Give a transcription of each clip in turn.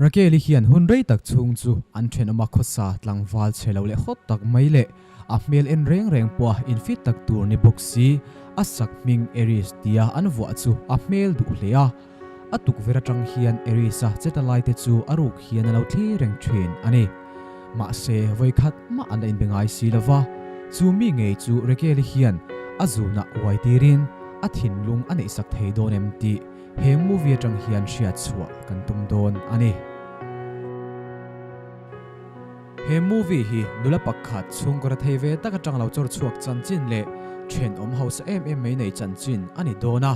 Rakeli hian hun rei tak chhung chu an thenawma khawsa tlangval chhe lo leh hawt tak mai leh a hmel en reng reng pawha infit tak tur ni bawk si, a sak hming Aries tia an vuah chu a hmel duh hle a. A tukverh atang hian Aries-a cheta laite chu a ruk hian a lo thlir reng thin a ni. Mahse, vawikhat mah an la inbe ngai si lo va, chu mi ngei chu Rakeli hian a zunah uai tirin a thinlung a neihsak thei dawn em tih he movie atang hian hriat chhuah kan tum dawn a ni. He movie hi nula pakhat chhungkaw rethei ve tak atang lo chawr chhuak chanchin leh thenawm hausa em em mai nei chanchin a ni dawn a.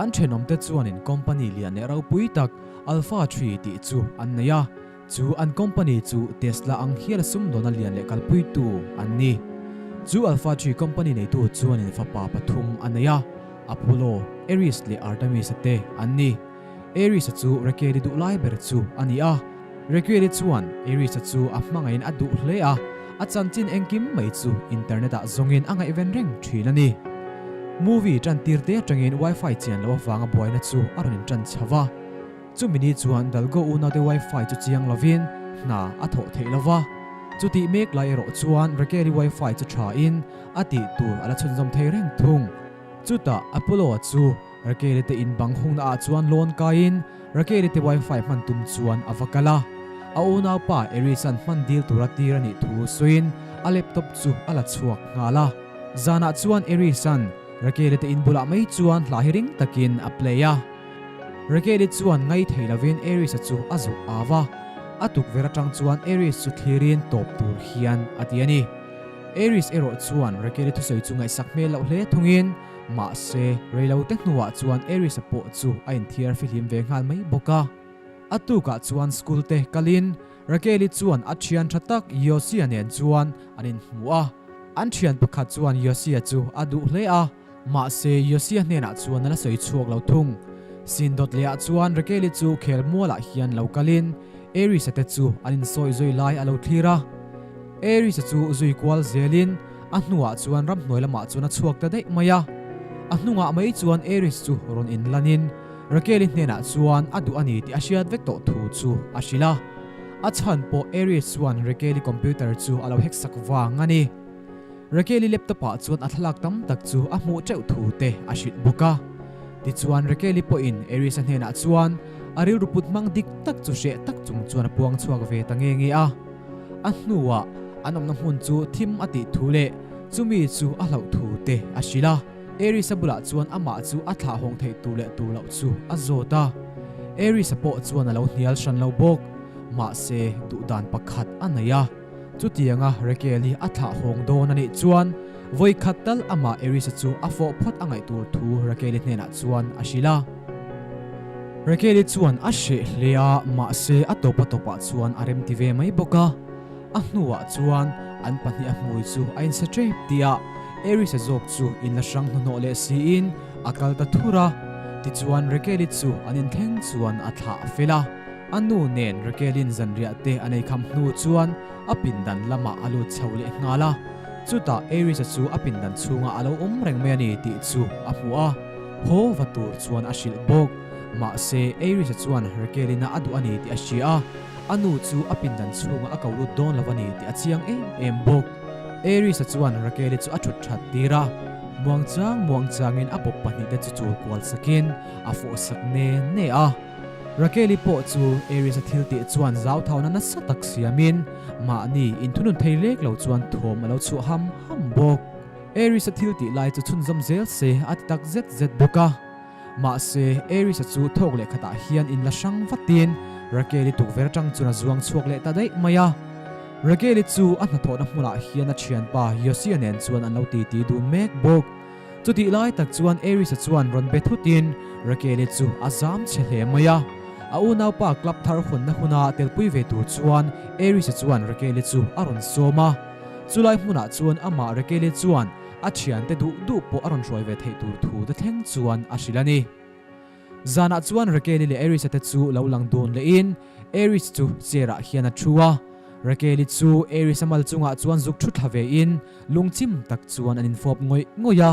An thenawmte chuanin company lian leh ropui tak Alpha Tree tih chu an nei a, chu an company chu Tesla ang hial a sumdawna lian leh kalpuitu an ni. Chu Alpha Tree company neitu chuanin fapa pathum a nei a, Apollo, Aries leh Artemis-a te an ni. Aries-a chu Raquel-i duh lai ber chu a ni a. Raquel-i chuan Aries-a chu a hmangaihin a duh hle a, a chanchin engkim mai chu internet-ah zawngin a ngaihven reng thin a ni. Movie tan tir te atangin wifi chian loh avanga buaina chu a rawn intan chho va. Chumi ni chuan Dalgo unaute wifi chu chiang lovin hna a thawh theih lo va. Chutih mek lai erawh chuan Raquel-i wifi chu thain a tih tur a la chhunzawm thei reng thung. Chutah Apollo-a chu Rakeli te in bang hungna ah chuan lawn kaiin Rakeli te wifi hman tum chuan a va kal a. A unaupa Aries-a'n hman dil tura tir a nih thu sawiin a laptop chu a la chhuak nghal a. Zanah chuan Aries-a'n Rakeli te in bulah mai chuan hla hi ring takin a play a. Rakeli chuan ngai thei lovin Aries-a chu a zuk au a. A tukverh atang chuan Aries chu thlirin tawp tur hian a ti a ni. Aries erawh chuan Rakeli thusawi chu ngaihsak hmel loh hle thungin Mahse, reilote hnuah chuan Aries-a pawh chu a inthiar fihlim ve nghal mai bawk a. A tukah chuan school te kalin Rakeli chuan a thian tha tak Yosia nen chuan an inhmu a. An thian pakhat chuan Yosia chu a duh hle a, mahse Yosia hnenah chuan a la sawi chhuak lo thung. Sin dawt lehah chuan Rakeli chu khel mualah hian lo kalin Aries-a te chu an insawi zui lai a lo thlir a. Aries-a chu zui kual zelin A hnuah chuan ramhnuai lamah chuan a chhuak ta daih mai a. A hnungah mai chuan Aries chu rawn inlanin Rakeli hnenah chuan a duh a ni tih a hriat vek tawh thu chu a hrilh a. A chhan pawh Aries chuan Rakeli computer chu a lo hack sak vang a ni. Rakeli laptop ah chuan a thlalak tam tak chu a hmuh teuh thu te a hrilh bawk a. Tichuan Rakeli pawhin Aries-a hnenah chuan a rilru put hmang dik tak chu hreh tak chung chuan a puang chhuak ve ta nge nge a. A hnuah an awmna hmun chu thim a tih thu leh chumi chu a hlauh thu te a hrilh a. Aries-a bulah chuan amah chu a thlah hawng theih tur leh tur loh chu a zawt a. Aries-a pawh chuan a lo hnial hran lo bawk. Mahse, duhdan pakhat a nei a. Chutianga Raquel-i a thlah hawng dawn a nih chuan vawi khat tal amah Aries-a chu a fawh phawt a ngaih tur thu Raquel-i hnenah chuan a hrilh a. Rakeli chuan a hreh hle a, mahse a tawp a tawpah chuan a remti ve mai bawk a. A hnuah chuan an pahnih a hmui chu a insa tep tih a, Aries-a zawk chu in la hrang hnuhnawh leh siin a kal ta thur a. Tichuan Rakeli chu an inthleng chuan a thlah fel a. A nu nen Rakeli'n zanriah te a nei kham hnu chuan a pindan lamah a lut chho leh nghal a. Chutah Aries-a chu a pindan chhungah a lo awm reng mai a ni tih chu a hmu a. Haw va tur chuan a hrilh bawk. Mahse, Aries-a chuan Raquel-ina a duh a ni tih a hria a, a nu chu a pindan chhungah a ko lut dawn lo a ni tih a chiang em em bawk. Aries-a chuan Raquel-i chu a thut that tir a, muangchang muangchangin a bawp pahnihte chu chul kual sakin a fawh sak ne ne a. Raquel-i pawh chu Aries-a thil tih chuan zauthauna nasa tak siamin mahni inthunun thei lek lo chuan thawm a lo chhuah ham ham bawk. Aries-a thil tih lai chu chhunzawm zel se a ti tak zet zet bawk a. Mahse, Aries-a chu thawk leh khatah hian in la hrang vatin Raquel-i tukverh atang chuan a zuang chhuak leh ta daih mai a. Raquel-i chu a hnathawhna hmunah hian a thianpa Yosia nen chuan an lo titi dun mek bawk. Chutih lai tak chuan Aries-a chuan rawn be thutin Raquel-i chu a zam chhe hle mai a. A unaupa club thar hawnna huna telpui ve tur chuan Aries-a chuan Raquel-i chu a rawn sawm a. Chulai hmunah chuan amah Rakele chuan a thiante duh duh pawh a rawn hruai ve theih tur thu te thleng chuan a hrilh a ni. Zanah chuan Rakeli leh Aries-a te chu lo lang dun lehin Aries chu chair-ah hian a thu a. Rakeli chu Aries-a mal chungah chuan zuk thu thla vein lungchim tak chuan an infawp ngawih ngawih a.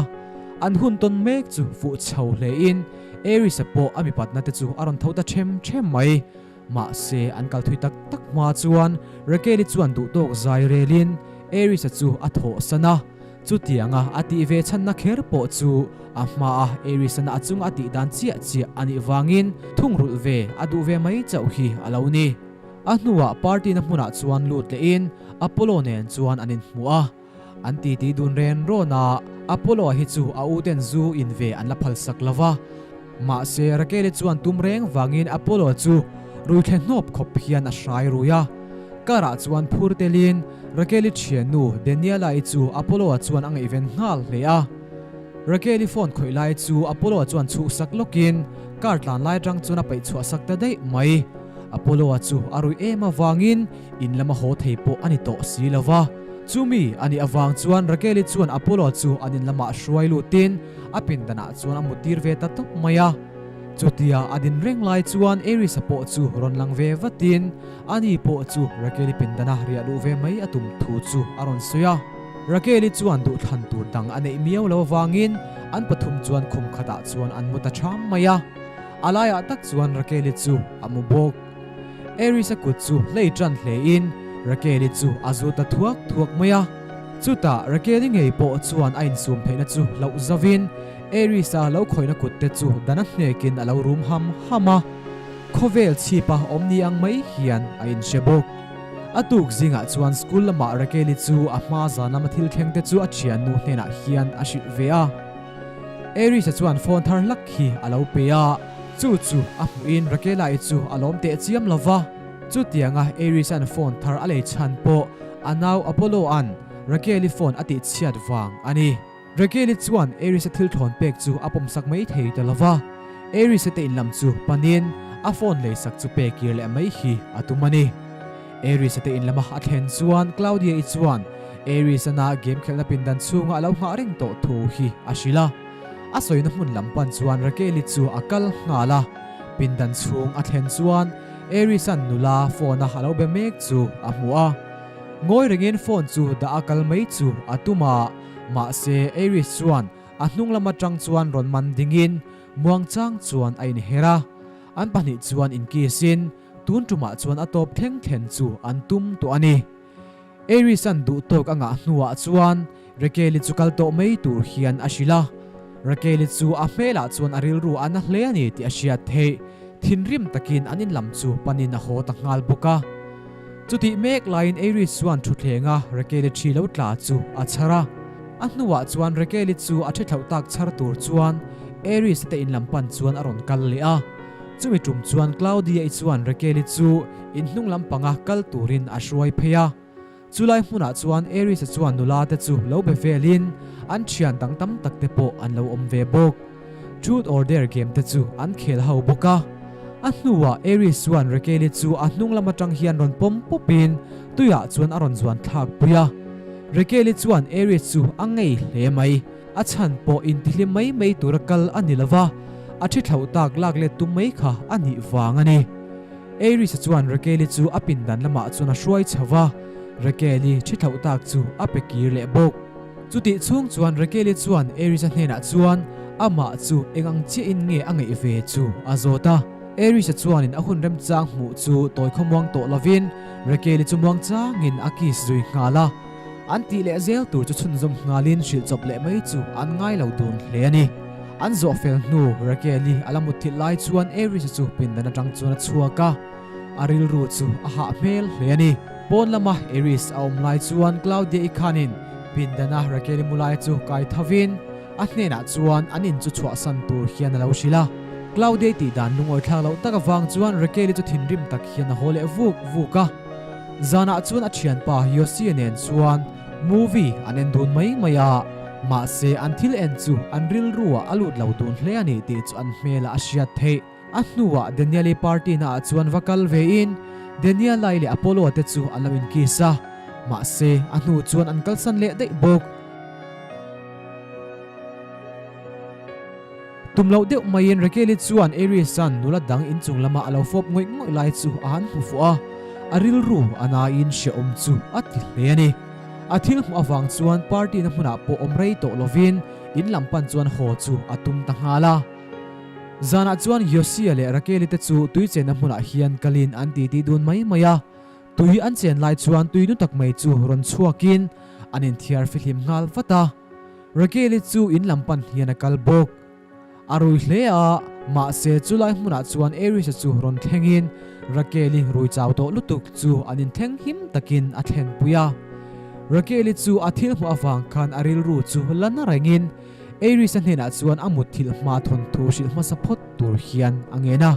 An hun tawn mek chu fuh chho hlein Aries-a pawh a mipatna te chu a rawn tho ta them them mai. Mahse, an kal thui tak tak hma chuan Raquel-i chuan duhtawk zai relin Aries-a chu a thawhsan a. Chutianga a tih ve chhanna kher pawh chu a hmaa Aries-ana a chunga a tih dan chiah chiah a nih vangin thungrulh ve a duh ve mai chauh hi a lo ni. A hnuah party-na hmunah chuan lut lehin Apollo nen chuan an inhmu a. An titi dun ren rawn a, Apollo-a hi chu a uten zu in ve an la phalsak lo va. Mahse, Rakele chuan tum reng vangin Apollo chu ruithle hnawp khawp hian a hrai rui a. Car-ah chuan phur telin Rakeli thiannu Daniela-i chu Apollo-a chuan a ngaihven nghal hle a. Rakeli phone khawih lai chu Apollo-a chuan chhuhsak lawkin car tlan lai atang chuan a paih chhuahsak ta daih mai. Apollo-a chu a rui em avangin in lama haw thei pawh a ni tawh si lo va. Chumi a nih avang chuan Rakeli chuan Apollo chu an in lamah hruai lutin a pindanah chuan a muttir ve ta tawp mai a. Chutia a din reng lai chuan Aries-a pawh chu rawn lang ve vatin ani pawh chu Rakeli pindana riah luh ve mai a tum thu chu a rawn sawi a. Rakeli chuan duhthlan tur dang a neih miau lo avangin an pathum chuan khum khatah chuan an mu ta ṭham mai a. A laiah tak chuan Rakeli chu a mu bawk. Aries-a kut chu hlei ṭan hlein Rakeli chu a zu ta thuak thuak mai a. Chutah Rakeli ngei pawh chuan a insum theihna chu hlauh zauvin Aries-a lo khawihna kut te chu dana hnekin a lo rum ham ham a. Khawvel chhipa awm ni ang mai hian a inhre bawk. A tuk zingah chuan school lamah Rakeli chu a hma zan lama thil thleng te chu a thiannu hnenah hian a hrilh ve a. Aries-a chuan phone thar hlak hi a lo pe a, chu chu a hmuhin Rakela-i chu a lawm teh chiam lo va. Chutianga Aries-a'n phone thar a lei chhan pawh a nau Apollo-a'n Rakeli phone a tih chhiat vang a ni. Rakeli chuan Aries-a thil thlawn pek chu a pawmsak mai thei ta lo va, Aries-a te inlam chu panin a phone leisak chu pe kir leh mai hi a tum a ni. Aries-a te in lama a thlen chuan Claudia-i chuan Aries-ana game khelhna pindan chhunga a lo nghah reng tawh thu hi a hrilh a. A sawina hmun lam pan chuan Raquel-i chu a kal nghal a. Pindan chhung a thlen chuan Aries-a'n nula phone-a a lo be mek chu a hmu a. Ngawi rengin phone chu dah a kal mai chu a tum a, mahse Aries chuan a hnung lam atang chuan rawn man dingin muangchang chuan a inher a. An pahnih chuan inkiss-in Tun tumah chuan a tawp thleng thlen chu an tum tawh a ni. Aries-a'n duh tawk a ngah hnuah chuan Raquel-i chu kal tawh mai tur hian a hrilh a. Raquel-i chu a hmelah chuan a rilru a na hle a ni tih a hriat theih. Thinrim takin an inlam chu panin a haw ta nghal bawk a. Chutih mek laiin Aries chuan thuthlenga Raquel-i thi lo tla chu a chhar a. A hnuah chuan Raquel-i chu a thi thlauh tak chhar tur chuan Aries-a te inlam pan chuan a rawn kal leh a. Chumi tum chuan Claudia-i chuan Raquel-i chu in hnung lampanga kal turin a hruai phei a. Chulai hmunah chuan Aries-a chuan nula te chu lo be velin an thian dang tam tak te pawh an lo awm ve bawk. Truth or Dare game te chu an khel ho bawk a. A hnuah Aries chuan Raquel-i chu a hnung lam atang hian rawn pawm pawpin tuiah chuan a rawn zuan thlak pui a. Raquel-i chuan Aries chu a ngei hle mai. A chhan pawh intihlim mai mai tura kal a ni lova, a thi thlauh tak lak let tum mai kha a nih vang a ni. Aries-a chuan Raquel-i chu a pindan lamah chuan a hruai chho va, Raquel-i thi thlauh tak chu a pe kir leh bawk. Chutih chhung chuan Raquel-i chuan Aries-a hnenah chuan amah chu eng ang chiahin nge a ngeih ve chu a zawt a. Aries-a chuanin a hun remchang hmuh chu tawi khawmuang tawh lovin Raquel-i chu muangchangin a kiss zui nghal a. An tih leh zel tur chu chhunzawm nghalin hrilh chawp leh mai chu an ngai lo dun hle a ni. An zawh fel hnu Raquel-i a la mutthilh lai chuan Aries-a chu pindan atang chuan a chhuak a, a rilru chu a hah hmel hle a ni. Pawn lama Aries a awm lai chuan Claudia-i khanin pindana Raquel-i mu lai chu kai thovin a hnenah chuan an in chu chhuahsan tur hian a lo hrilh a. Claudia-i tih dan lungawi thlak loh tak avang chuan Raquel-i chu thinrim tak hian a haw leh vuk vuk a. Zanah chuan a thianpa Yosia nen chuan movie an en dun mai mai a, mahse an thil en chu an rilruah a lut lo dun hle a ni tih chu an hmelah a hriat theih. A hnuah Daniel-i party naah chuan va kal vein Daniel-i leh Apollo-a te chu an lo inkiss a, mahse a hnu chuan an kalsan leh daih bawk. Tum loh deuh maiin Raquel-i chuan Aries-a'n nula dang inchung lama a lo fawp ngawih ngawih lai chu a han hmu fuh a, a rilru a naiin hrehawm chu a ti hle a ni. A thil hmuh avang chuan party-na hmunah pawh awm rei tawh lovin in lam pan chuan haw chu a tum ta nghal a. Zanah chuan Yosia leh Rakeli te chu tui chenna hmunah hian kalin an titi dun mai mai a. Tui an chen lai chuan tui nu tak mai chu rawn chhuakin an inthiar fihlim nghal vat a. Rakeli chu in lam pan hian a kal bawk. A rui hle a, mahse chulai hmunah chuan Aries-a chu rawn thlengin Rakeli rui chau tawh lutuk chu an inthleng him takin a thlenpui a. Rakeli chu a thil hmuh avang khan a rilru chu la na rengin Aries-a hnenah chuan a mutthilh hma thawnthu hrilh hmasa phawt tur hian a ngen a.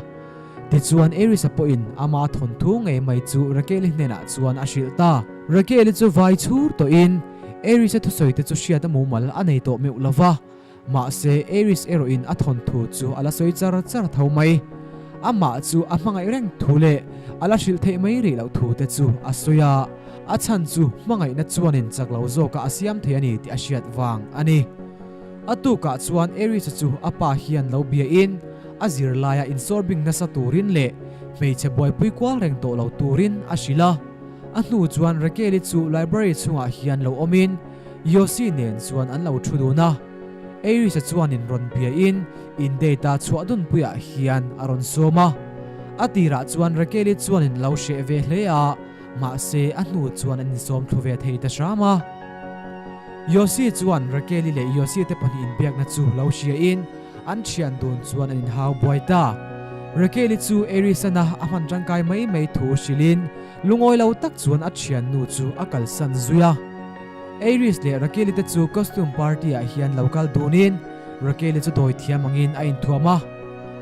Tichuan Aries-a pawhin ama thawnthu ngei mai chu Rakeli hnenah chuan a hrilh ta. Rakeli chu vai chhur tawhin Aries-a thusawi te chu hriat a mumal a nei tawh meuh lova. Mahse, Aries erawhin a thawnthu chu a la sawi char char tho mai. Amah chu a hmangaih reng thu leh a la hrilh theih mai rih loh thu te chu a sawi a, a chhan chu hmangaihna chuanin chak lo zawka a siam thei a ni tih a hriat vang a ni. A tukah chuan Aries-a chu a pa hian lo biain a zirlaia insawrbing nasa turin leh hmeichhe buaipui kual reng tawh lo turin a hrilh a. A hnu chuan Raquel-i chu library chhungah hian lo awmin Yossi nen chuan an lo thu dun a, Aries-a chuanin rawn biain in date a chhuah dunpuiah hian a rawn sawm a. A tirah chuan Raquel-i chuanin lo hreh ve hle a, mahse a hnu chuan an insawm thlu ve thei ta hram a. Yossi chuan Raquel-i leh Yossi te pahnih inbiakna chu lo hriain an thian dun chuan an inhau buai ta. Raquel-i chu Aries-ana a hman tangkai mai mai thu hrilhin lungawi lo tak chuan a thiannu chu a kalsan zui a. Aries leh Rakeli te chu costume party ah hian lo kal dunin Rakeli chu dawi thiam angin a inthuam a.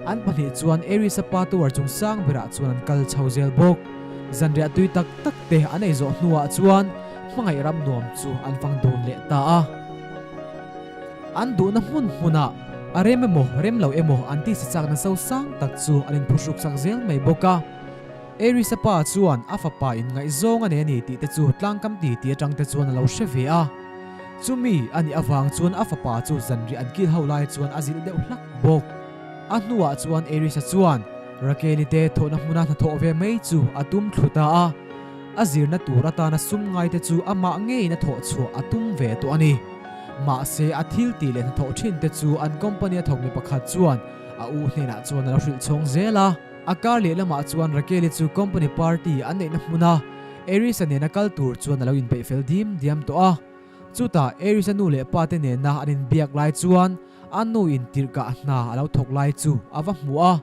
An pahnih chuan Aries-a pa tower chung sang berah chuan an kal chho zel bawk. Zanriah tui tak tak te an ei zawh hnuah chuan hmangaih ram nuam chu an fang dun leh ta a. An duhna hmun hmunah a rem emaw rem lo emaw an tisa chakna so sang tak chu an inphuhruk sak zel mai bawk a. Aries-a pa chuan a fapa in ngaihzawng a nei a ni tih te chu tlangkam ti ti atang te chuan a lo hre ve a. Chumi a nih avang chuan a fapa chu zanriah an kil ho lai chuan a zilh deuh hlak bawk. A hnuah chuan Aries-a chuan Rakeli te thawhna hmuna hnathawh ve mai chu a tum thlu ta a. A zirna tur atana sum ngai te chu amah ngeiin a thawh chhuah a tum ve tawh a ni. Mahse a thil tih leh hnathawh thin te chu an company a thawk mi pakhat chuan a u hnenah chuan a lo hrilh chhawng zel a. A kar leh lamah chuan Rakeli chu company party an neihna hmuna Aries-a nena kal tur chuan a lo inpeih fel dim diam tawh a. Chutah Aries-a nu leh pa te nena an inbiak lai chuan a nu in tirhkah hna a lo thawk lai chu a va hmu a.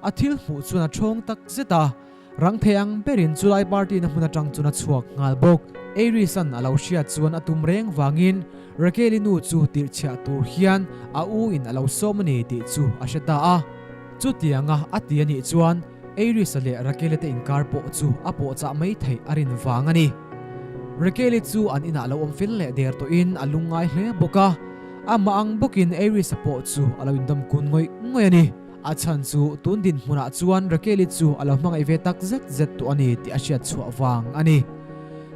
A thil hmuh chuan a thawng tak zet a. Rang thei ang berin chulai party na hmun atang chuan a chhuak nghal bawk. Aries-a'n a lo hriat chuan a tum reng vangin Rakeli nu chu tirhchhiah tur hian a u in a lo sawm a ni tih chu a hre ta a. Chutianga a ti a nih chuan Aries-a leh Rakele te inkar pawh chu a pawhchah mai theih a rin vang a ni. Rakele chu an inah lo awm fel leh der tawhin a lungngai hle bawk a, amah ang bawkin Aries-a pawh chu a lo indawm kun ngawih ngawih a ni. A chhan chu tun dinhmunah chuan Rakele chu a lo hmangaih ve tak zet zet tawh a ni tih a hriat chhuah vang a ni.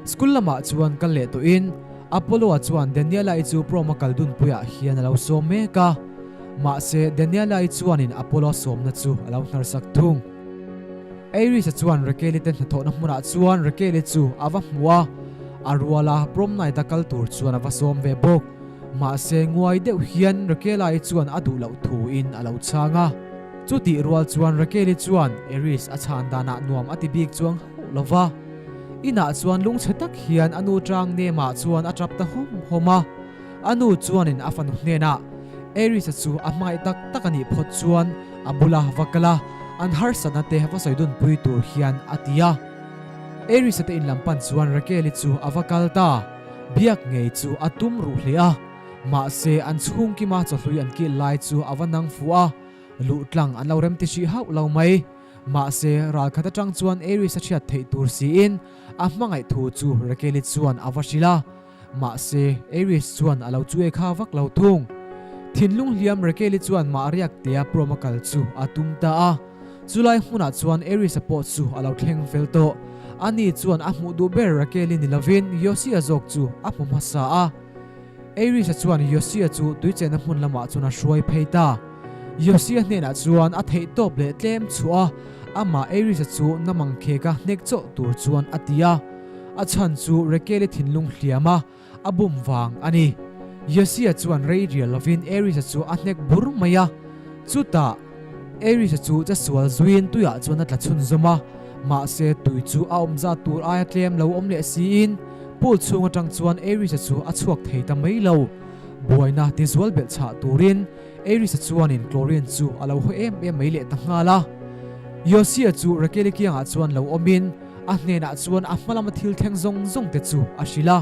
School lamah chuan kal leh tawhin Apollo-a chuan Daniela-i chu prom a kal dunpuiah hian a lo sawm mek a. Mahse, Daniela-i chuanin Apollo sawmna chu a lo hnarsak thung. Aries-a chuan Rakeli te hnathawhna hmunah chuan Rakeli chu a va hmu a, a ruala prom night a kal tur chuan a va sawm ve bawk. Mahse, nguai deuh hian Rakela-i chuan a duh loh thuin a lo chhang a. Chutih rual chuan Rakeli chuan Aries a chhan danah nuam a ti bik chuang hauh lo va. Inah chuan lungchhe tak hian a nu tang nemah chuan a tap ta hawm hawm a. A nu chuanin a fanu hnenah Aries-a chu a hmangaih tak tak a nih phawt chuan a bula va kal a, an harsatna te va sawi dunpui tur hian a ti a. Aries-a te inlam pan chuan Raquel-i chu a va kal ta. Biak ngei chu a tum ruh hle a, mahse an chhungkima chawhlui an kil lai chu a va nang fuh a, luh tlang an lo remti hrih hauh lo mai. Mahse ral khat atang chuan Aries-a hriat theih tur siin a hmangaih thu chu Raquel-i chuan a va hrilh a. Mahse, Aries chuan a lo chu e kha vak lo thung. Thinlung hliam Rakeli chuan mah riak tea prom a kal chu a tum ta a. Chulai hmunah chuan Aries-a pawh chu a lo thleng fel tawh. Ani chuan a hmuh duh ber Rakeli ni lovin Yosia zawk chu a hmu hmasa a. Aries-a chuan Yosia chu tuichena hmun lamah chuan a hruai phei ta. Yosia hnenah chuan a theih tawp leh tlem chhuah a, amah Aries-a chu namang kheka hnek chawh tur chuan a ti a. A chhan chu Rakeli thinlung hliam a, a bum vang a ni. Yosia chuan rei rial lovin Aries-a chu a hnek bur mai a. Chutah, Aries-a chu che sual zuiin tuiah chuan a tla chhunzawm a, mahse tui chu a awm zat tur aia tlem lo awm leh siin pool chhung atang chuan Aries-a chu a chhuak thei ta mai lo. Buaina tizual belh chhah turin Aries-a chuanin chlorine chu a lo haw em em mai leh ta nghal a. Yosia chu Rakeli kiangah chuan lo awmin a hnenah chuan a hma lama thil thleng zawng zawng te chu a hrilh a.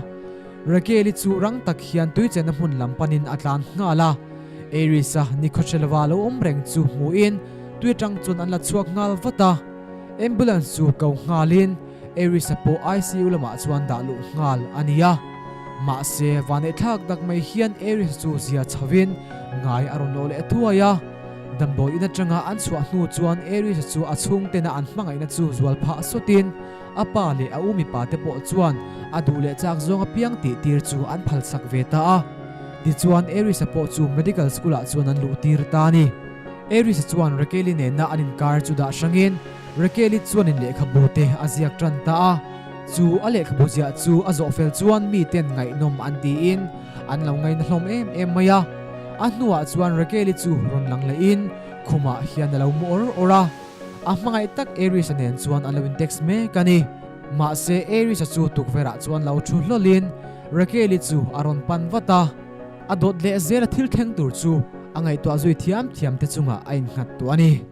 Rakeli chu rang tak hian tuichena hmun lam panin a tlan nghal a. Aries-a nikhawhrelova lo awm reng chu hmuhin tui atang chuan an la chhuak nghal vat a. Ambulance chu ko nghalin Aries-a pawh ICU lamah chuan dah luh nghal a ni a. Mahse, vaneihthlak tak mai hian Aries-a chu zia chhovin ngai a rawn lawh leh thuai a. Damdawi in atanga an chhuah hnu chuan Aries-a chu a chhungtena an hmangaihna chu zual phah sawtin a pa leh a u mipa te pawh chuan a duh leh chak zawng apiang tih tir chu an phalsak ve ta a. Tichuan Aries-a pawh chu medical school-ah chuan an luh tir ta a ni. Aries-a chuan Rakeli nena an inkar chu dah hrangin Rakeli chuanin lehkhabu te a ziak tan ta a. Chu a lehkhabu ziah chu a zawh fel chuan miten ngaihnawm an tiin an lo ngaina hlawm em em mai a. A hnuah chuan Rakeli chu rawn lang lehin khumah hian a lo mu awr awr a. A hmangaih tak Aries-a nen chuan an lo in-text mek a ni. Mahse Aries-a chu tukverhah chuan lo thu hlawlhin Rakeli chu a rawn pan vat a. A dawt leh zela thil thleng tur chu a ngaihtuah zui thiam thiam te chungah a innghat tawh a ni.